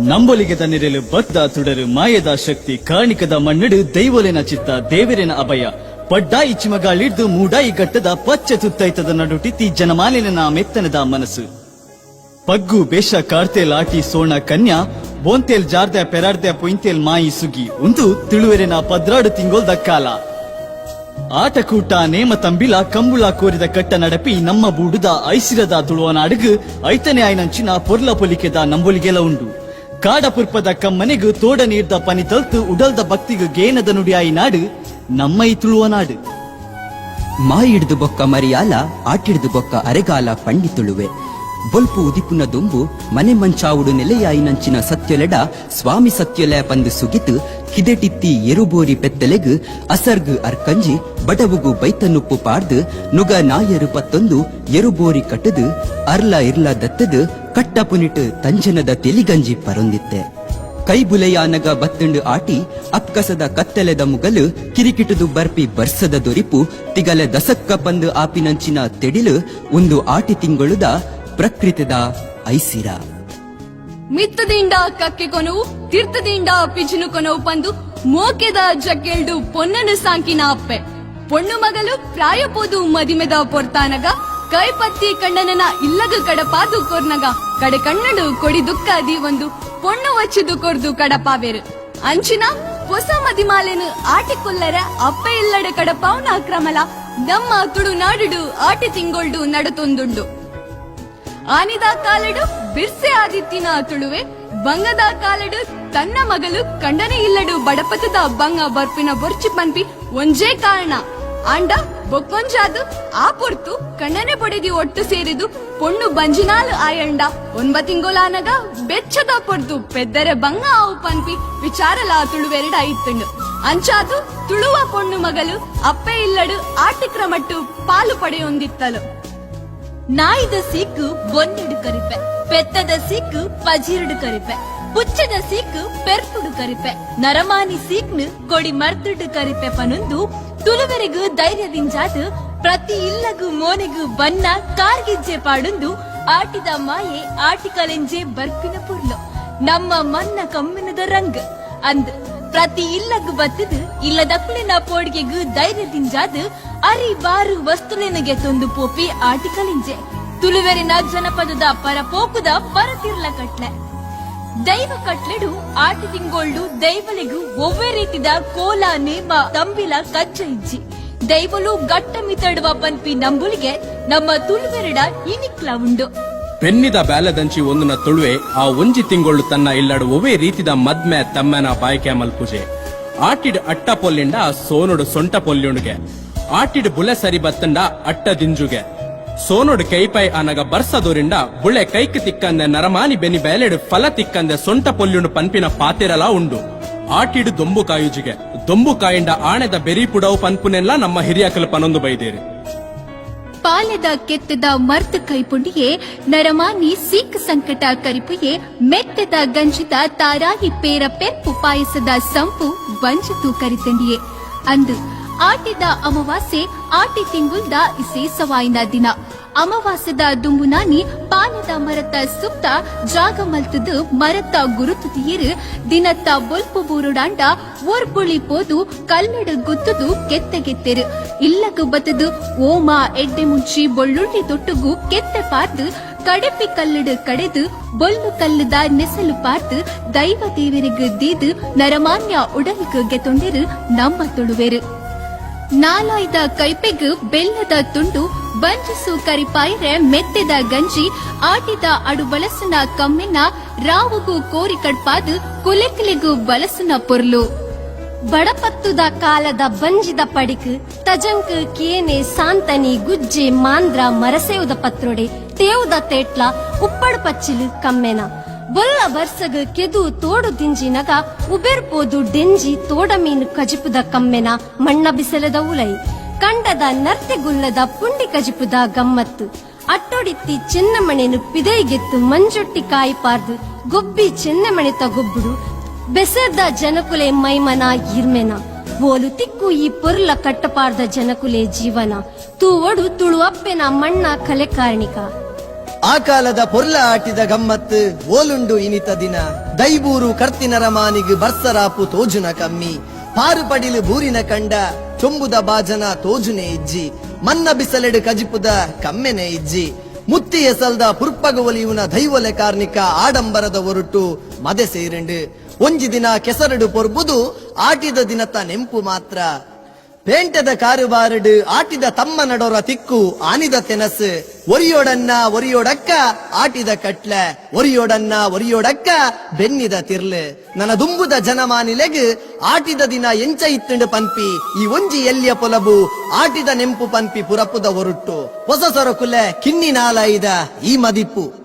ನಂಬೊಲಿಗೆದ ನಿರೆಲು ಬದ್ದ ತುಡರು ಮಾಯದ ಶಕ್ತಿ ಕಾಣಿಕದ ಮಣ್ಣುಡು ದೈವೊಲೆನ ಚಿತ್ತ ದೇವೆರೆನ ಅಭಯ ಪಡ್ಡಾಯಿ ಚಿಮಗಾಳಿಡ್ದು ಮೂಡಾಯಿ ಗಟ್ಟದ ಪಚ್ಚೆ ತುತ್ತೈತದ ನಡುಟಿತ್ತಿ ಜನಮಾಲಿನ ಮೆತ್ತನದ ಮನಸ್ಸು ಪಗ್ಗು ಬೇಷ ಕಾರ್ತೇಲ್ ಆಟಿ ಸೋಣ ಕನ್ಯಾ ಬೋಂತೇಲ್ ಜಾರ್ದೆ ಪೆರಾರ್ದೆ ಪೊಯಿಂತೇಲ್ ಮಾಯಿ ಸುಗಿ ಉಂದು ತಿಳುವೆರೆನ 12 ತಿಂಗೊಲ್ದ ಕಾಲ. ಆಟಕೂಟ ನೇಮ ತಂಬಿಲ ಕಂಬುಳ ಕೋರಿದ ಕಟ್ಟ ನಡಪಿ ನಮ್ಮ ಬೂಡುದ ಐಸಿರದ ತುಳುವನಾಡುಗು ಐತನೆ ಆಯ್ನಂಚಿನ ಪೊರ್ಲ ಪೊಲಿಕೆದ ನಂಬೊಲಿಗೆಲ ಉಂಡು. ಕಾಡ ಪುರ್ಪದ ಕಮ್ಮನೆಗು ತೋಡ ನೀರ್ದ ಪನಿ ತಲ್ತು ಉಡಲ್ದ ಭಕ್ತಿಗು ಗೇನದ ನುಡಿಯಾಯಿ ನಾಡು ನಮ್ಮ ಈ ತುಳುವ ನಾಡು. ಮಾಯಿಡ್ದು ಬೊಕ್ಕ ಮರಿಯಾಲ ಆಟಿಡ್ದು ಬೊಕ್ಕ ಅರೆಗಾಲ ಪಂಡಿ ತುಳುವೆ. ಬೊಲ್ಪು ಉದಿಪುನ ದುಂಬು ಮನೆ ಮಂಚಾವುಡು ನೆಲೆಯಾಯಿನಂಚಿನ ಸತ್ಯೊಲೆಡ ಸ್ವಾಮಿ ಸತ್ಯೊಲೆ ಪಂದು ಸುಗಿತು ಕಿದೆಟಿತ್ತಿ ಎರುಬೋರಿ ಪೆತ್ತಲೆಗ್ ಅಸರ್ಗ್ ಅರ್ಕಂಜಿ ಬಡವುಗು ಬೈತನುಪ್ಪು ಪಾಡ್ದು ನುಗ ನಾಯರು ಪತ್ತೊಂದು ಎರುಬೋರಿ ಕಟ್ಟದು ಅರ್ಲ ಇರ್ಲ ದತ್ತದು ಕಟ್ಟ ಪುನಿಟ್ ತಂಜನದ ತೆಲಿಗಂಜಿ ಪರೊಂದಿತ್ತೆ. ಕೈಬುಲೆಯಾನಗ ಬತ್ತಂಡು ಆಟಿ ಅಕ್ಕಸದ ಕತ್ತಲೆದ ಮುಗಲು ಕಿರಿಕಿಟುದು ಬರ್ಪಿ ಬರ್ಸದ ದೊರಿಪು ತಿಗಲೆ ದಸಕ್ಕ ಪಂದು ಆಪಿನಂಚಿನ ತೆಡಿಲು ಒಂದು ಆಟಿ ತಿಂಗಳುದ ಪ್ರಕೃತಿದ ಐಸಿರ. ಮಿತ್ತದಿಂಡ ಕಕ್ಕೆ ಕೊನವು ತಿರ್ತದಿಂಡ ಪಿಜಿನು ಕೊನವು ಪಂದು ಮೋಕೆದ ಜಕ್ಕೆಲ್ಡು ಪೊನ್ನನು ಸಾಂಕಿನ ಅಪ್ಪೆ. ಪೊಣ್ಣು ಮಗಲು ಪ್ರಾಯಪೋದು ಮದಿಮೆದ ಪೊರ್ತಾನಗ ಕೈಪತ್ತಿ ಕಣ್ಣನನ ಇಲ್ಲಗ ಕಡಪಾದು ಕೊರ್ನಗ ಕಡೆ ಕಣ್ಣಡು ಕೊಡಿ ದುಕ್ಕಾದಿ ಒಂದು ಪೊಣ್ಣು ವಚ್ಚಿದು ಕೊರ್ದು ಕಡಪಾವೇರು. ಅಂಚಿನ ಹೊಸ ಮದಿಮಾಲೆನು ಆಟಿ ಕೊಲ್ಲರೆ ಅಪ್ಪೆ ಇಲ್ಲಡೆ ಕಡಪಾವ್ನ ಕ್ರಮಲ ನಮ್ಮ ತುಳುನಾಡುಡು ಆಟಿ ತಿಂಗೊಳ್ಡು ನಡತೊಂದುಂಡು. ಆನಿದ ಕಾಲಡು ಬಿರ್ಸೆ ಆದಿತ್ತಿನ ತುಳುವೆ ಬಂಗದ ಕಾಲಡು ತನ್ನ ಮಗಲು ಕಂಡನೆ ಇಲ್ಲಡು ಬಡಪತದ ಬಂಗ ಬರ್ಪಿನ ಬೊರ್ಚಿ ಪನ್ಪಿ ಒಂಜೇ ಕಾರಣ. ಆಂಡ ಬೊಕ್ಕೊಂಜಾದು ಆ ಪೊರ್ತು ಕಣ್ಣನೆ ಬೊಡೆದಿ ಒಟ್ಟು ಸೇರಿದು ಪೊಣ್ಣು ಬಂಜಿನಾಲು ಆಯಂಡ ಒಂಬ ತಿಂಗೊಲಾನಗ ಬೆಚ್ಚದ ಪೊರ್ತು ಪೆದ್ದರೆ ಬಂಗ ಆವು ಪನ್ಪಿ ವಿಚಾರಲ ತುಳುವೆರಡ ಇತ್ತುಂಡು. ಅಂಚಾದು ತುಳುವ ಪೊಣ್ಣು ಮಗಲು ಅಪ್ಪೆ ಇಲ್ಲಡು ಆಟಿಕ್ರಮಟ್ಟು ಪಾಲು ಪಡೆಯೊಂದಿತ್ತಲು. ನಾಯಿದ ಸೀಕು ಬೊನ್ನೆಡು ಕರಿಪೆ, ಪೆತ್ತದ ಸೀಕು ಪಜಿರುಡು ಕರಿಪೆ, ಪುಚ್ಚದ ಸೀಕು ಪೆರ್ಪುಡು ಕರಿಪೆ, ನರಮಾನಿ ಸೀಕ್ನು ಕೊಡಿ ಮರ್ದುಡು ಕರಿಪೆ ಪನೊಂದು ತುಳುವೆರೆಗು ಧೈರ್ಯದಿಂಜಾದು ಪ್ರತಿ ಇಲ್ಲಗು ಮೋನೆಗು ಬನ್ನ ಕಾರ್ಗಿಜ್ಜೆ ಪಾಡುಂದು ಆಟಿದ ಮಾಯೆ ಆಟಿಕಲೆಂಜೆ ಬರ್ಪಿನ ಪುರ್ಲು ನಮ್ಮ ಮನ್ನ ಕಮ್ಮಿನದ ರಂಗ್ ಅಂದ್ ಪ್ರತಿ ಇಲ್ಲಗು ಬತ್ತದು ಇಲ್ಲದಕ್ಕುಲಿನ ಪೋಡಿಗೆಗು ಧೈರ್ಯದಿಂಜಾದು ಅರಿ ಬಾರು ವಸ್ತುಲೆನಗೆ ತೊಂದು ಪೋಪಿ ಆಟಿಕಲಿಂಜೆ ತುಳುವೆರಿನ ಜನಪದದ ಪರಪೋಕುದ ಪರತಿರ್ಲ ಕಟ್ಲೆ ದೈವ ಕಟ್ಲೆಡು ಆಟಿ ತಿಂಗೋಳ್ಡು ದೈವಲಿಗು ಒವ್ವೆ ರೀತಿದ ಕೋಲ ನೇಮ ತಂಬಿಲ ಕಚ್ಚ ಇಜ್ಜಿ ದೈವಲು ಗಟ್ಟ ಮಿತಡುವ ಪನ್ಪಿ ನಂಬುಲಿಗೆ ನಮ್ಮ ತುಳುವೆರಡ ಇನಿಕ್ಲ ಉಂಡು. ಬೆನ್ನಿದ ಬ್ಯಾಲದಂಚಿ ಒಂದುನ ತುಳುವೆ ಆ ಒಂಜಿ ತಿಂಗಳು ತನ್ನ ಇಲ್ಲಡು ಒವ್ವೆ ರೀತಿದ ಮದ್ಮೆ ತಮ್ಮನ ಬಾಯ್ಕೆ ಮಲ್ಪುಜೆ. ಆಟಿಡ್ ಅಟ್ಟ ಪೊಲ್ಲಿಂಡ ಸೋನುಡು ಸೊಂಟ ಪೊಲ್ಯುಂಡುಗೆ. ಆಟಿಡ್ ಬುಲೆ ಸರಿ ಬತ್ತಂಡ ಅಟ್ಟ ದಿಂಜುಗೆ. ಸೋನುಡು ಕೈಪೈ ಆನಗ ಬರ್ಸದೋರಿಂಡ ಬುಳೆ ಕೈಕ್ ತಿಕ್ಕಂದೆ ನರಮಾನಿ ಬೆನಿ ಬೇಲೆಡು ಫಲ ತಿಕ್ಕಂದೆ ಸೊಂಟ ಪೊಲ್ಯುಂಡು ಪನ್ಪಿನ ಪಾತೆರಲಾ ಉಂಡು. ಆಟಿಡು ದೊಂಬು ಕಾಯುಜಿಗೆ. ದೊಂಬು ಕಾಯಿಂಡ ಆಣೆದ ಬೆರಿ ಪುಡವು ಪನ್ಪುನೆಲ್ಲ ನಮ್ಮ ಹಿರಿಯಕಲು ಪನೊಂದು ಬೈದೇರಿ. ಪಾಲೆದ ಕೆತ್ತದ ಮರ್ತ ಕೈಪುಂಡಿಯೇ ನರಮಾನಿ ಸೀಕ್ ಸಂಕಟ ಕರಿಪುಯೇ ಮೆತ್ತದ ಗಂಜಿದ ತಾರಾಯಿ ಪೇರ ಪೆರ್ಪು ಪಾಯಸದ ಸಂಪು ಬಂಜಿತು ಕರಿತಂಡಿಯೇ ಅಂದು ಆಟಿದ ಅಮಾವಾಸ್ಯೆ ಆಟಿ ತಿಂಗುಲ್ದ ಇಸೇಸವಾಯಿನ ದಿನ. ಅಮಾವಾಸ್ಯದ ದುಂಬುನಾನಿ ಪಾಲದ ಮರತ ಸುತ್ತ ಜಾಗ ಮಲ್ತದು ಮರತ ಗುರುತು ತೀರು ದಿನತ್ತ ಬೊಲ್ಪು ಬೂರುಡಾಂಡ ಒರ್ಪುಳಿ ಪೋದು ಕಲ್ಲಡು ಗುತ್ತುದು ಕೆತ್ತೆಗೆತ್ತೆರು ಇಲ್ಲಗು ಬತ್ತದು ಓಮ ಎಡ್ಡೆ ಮುಂಚಿ ಬೊಳ್ಳುಳ್ಳಿ ತೊಟ್ಟುಗು ಕೆತ್ತೆ ಪಾರ್ದು ಕಡೆಪಿ ಕಲ್ಲಡು ಕಡೆದು ಬೊಲ್ಲು ಕಲ್ಲುದ ನೆಸಲು ಪಾರ್ದು ದೈವ ದೇವರಿಗೆ ದೀದು ನರಮಾನ್ಯ ಉಡಲ್ಗ್ ಗೆತೊಂಡಿರು ನಮ್ಮ ತುಳುವೆರು. ನಾಲಾಯ್ದ ಕೈಪೆಗ್ ಬೆಲ್ಲದ ತುಂಡು ಬಂಜಿಸು ಕರಿಪಾಯಿರೆ ಮೆತ್ತೆದ ಗಂಜಿ ಆಟಿದ ಅಡು ಬಳಸುನ ಕಮ್ಮೆನ ರಾವುಗು ಕೋರಿ ಕಡ್ಪಾದು ಕುಲೆಕುಲೆಗು ಬಲಸುನ ಪೊರ್ಲು. ಬಡಪತ್ತುದ ಕಾಲದ ಬಂಜಿದ ಪಡಿಕ್ ತಜಂಕ್ ಕೇನೆ ಸಾಂತನಿ ಗುಜ್ಜೆ ಮಾಂದ್ರ ಮರಸೇವುದ ಪತ್ರೊಡೆ ತೇವುದ ತೇಟ್ಲ ಉಪ್ಪಡು ಪಚ್ಚಿಲು ಕಮ್ಮೆನ. ಬೊಲ್ಲ ಬರ್ಸಗ್ ಕೆದು ತೋಡು ದಿಂಜಿನಗ ಉಬೆರ್ಪೋದು ಡೆಂಜಿ ತೋಡ ಮೀನು ಕಜಿಪುದ ಕಮ್ಮೆನ. ಮಣ್ಣ ಬಿಸಲದ ಉಲೈ ಕಂಡದ ನರ್ತೆ ಗುಲ್ಲದ ಪುಂಡಿ ಕಜಿಪುದ ಗಮ್ಮತ್ತು. ಅಟ್ಟೊಡಿತ್ತಿ ಚೆನ್ನಮಣೆನು ಪಿದೈಗೆತ್ತು ಮಂಜೊಟ್ಟಿ ಕಾಯಿ ಪಾರ್ದು ಗೊಬ್ಬಿ ಚೆನ್ನಮಣೆತ ಗೊಬ್ಬುಡು ಬೆಸರ್ದ ಜನಕುಲೆ ಮೈಮನ ಇರ್ಮೆನ. ಓಲು ತಿಕ್ಕು ಈ ಪೊರ್ಲ ಕಟ್ಟಪಾರ್ದ ಜನಕುಲೆ ಜೀವನ ತೂವಡು ತುಳುವಪ್ಪೆನ ಮಣ್ಣ ಕಲೆ ಕಾರ್ಣಿಕ. ಆ ಕಾಲದ ಪೊರ್ಲ ಆಟಿದ ಗಮ್ಮತ್ತು ಓಲುಂಡು ಇನಿತ ದಿನ. ದೈಬೂರು ಕರ್ತಿನರ ಮಾನಿಗ್ ಬರ್ಸರಾಪು ತೋಜುನ ಕಮ್ಮಿ. ಪಾರು ಪಡಿಲು ಬೂರಿನ ಕಂಡ ಚೊಂಬುದ ಬಾಜನ ತೋಜುನೆ ಇಜ್ಜಿ. ಮನ್ನ ಬಿಸಲೆಡು ಕಜಿಪುದ ಕಮ್ಮೆನೆ ಇಜ್ಜಿ. ಮುತ್ತಿ ಎಸಲ್ದ ಪುರ್ಪಗ ಒಲಿಯುನ ದೈವೊಲೆ ಕಾರ್ನಿಕ ಆಡಂಬರದ ಒರುಟು ಮದೆ ಸೇರಿಂಡು. ಒಂಜಿ ದಿನ ಕೆಸರಡು ಪೊರ್ಬುದು ಆಟಿದ ದಿನತ ನೆಂಪು ಮಾತ್ರ. ಪೇಂಟೆದ ಕಾರುಬಾರಡು ಆಟಿದ ತಮ್ಮ ನಡೋರ ತಿಕ್ಕು ಆನಿದ ತೆನಸ್. ಒರಿಯೋಡನ್ನ ಒರಿಯೋಡಕ್ಕ ಆಟಿದ ಕಟ್ಲೆ, ಒರಿಯೋಡನ್ನ ಒರಿಯೋಡಕ್ಕ ಬೆನ್ನಿದ ತಿರ್ಲು. ನನ್ನ ದುಂಬುದ ಜನಮಾನಿಲೆಗ್ ಆಟಿದ ದಿನ ಎಂಚ ಇತ್ತುಂಡು ಪನ್ಪಿ ಈ ಒಂಜಿ ಎಲ್ಯ ಪೊಲಬು ಆಟಿದ ನೆಂಪು ಪನ್ಪಿ ಪುರಪುದ ಒರುಟ್ಟು. ಹೊಸ ಸೊರಕುಲೆ ಕಿನ್ನಿ ನಾಲೈದ ಈ ಮದಿಪು.